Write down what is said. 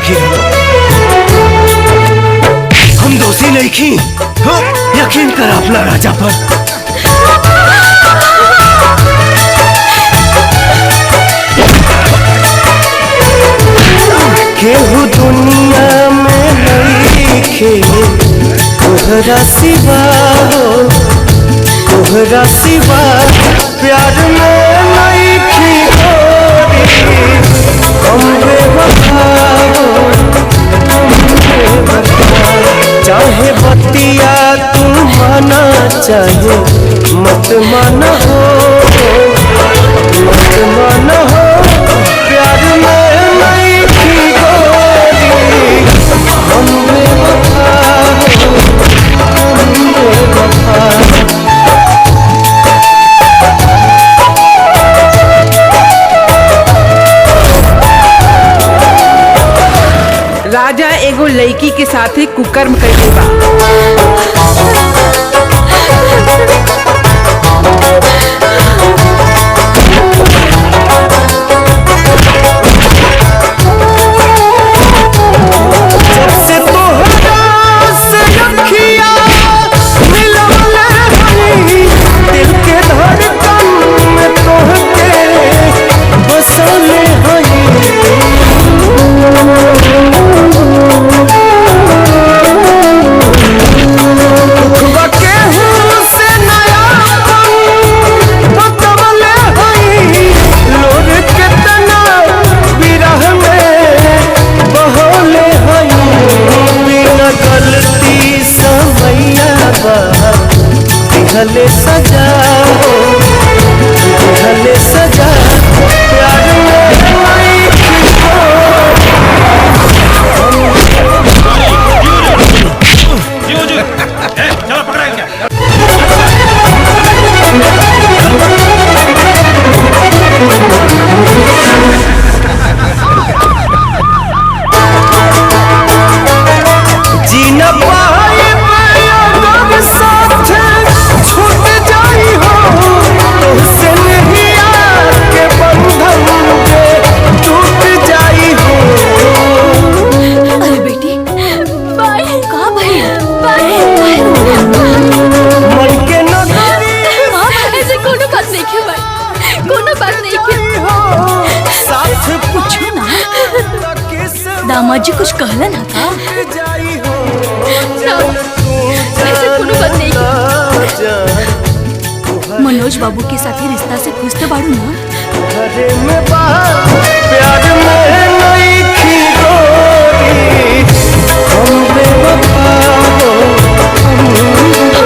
बाकी रहो। हम दोषी नहीं की, यकीन कर अपना राजा पर। केहू दुनिया में नहीं खे तोहरा सिवा हो, तोहरा सिवा प्यार में नहीं खी गोरी। हम बेवफा हो, हम बेवफा। चाहे बतिया तू माना चाहे मत माना हो, मत माना हो, प्यार में नहीं खी गोरी। हम बेवफा हो, हम बेवफा। राजा एगो लड़की के साथे कुकर्म कइले बा। जब से तोहरा से अखिया मिलवले हई, दिल के धड़कन में तोहके बसले हई। दुखवा केहू से नयापन बतवले हई, लोर केतना विरह में बहले हई। बिना गलती समैया बा दिहले सजा हो, दिहले सजा। प्यार में नहीं खी चलो पकड़ा क्या। जीना पाए अगर साथ छूट जाई हो, तुझसे नहीं आके बंधन के टूट जाई हो। अरे बेटी, का भाई मन के नगरी ऐसे कोनो बात नहीं के भाई, कोनो बात नहीं के। साथ पूछो ना दामाद जी कुछ कहला ना का? ना, ऐसे कोनो बात नहीं के। मनोज बाबू के साथ ही रिश्ता से खुश तो बाड़ू ना? घरे में बात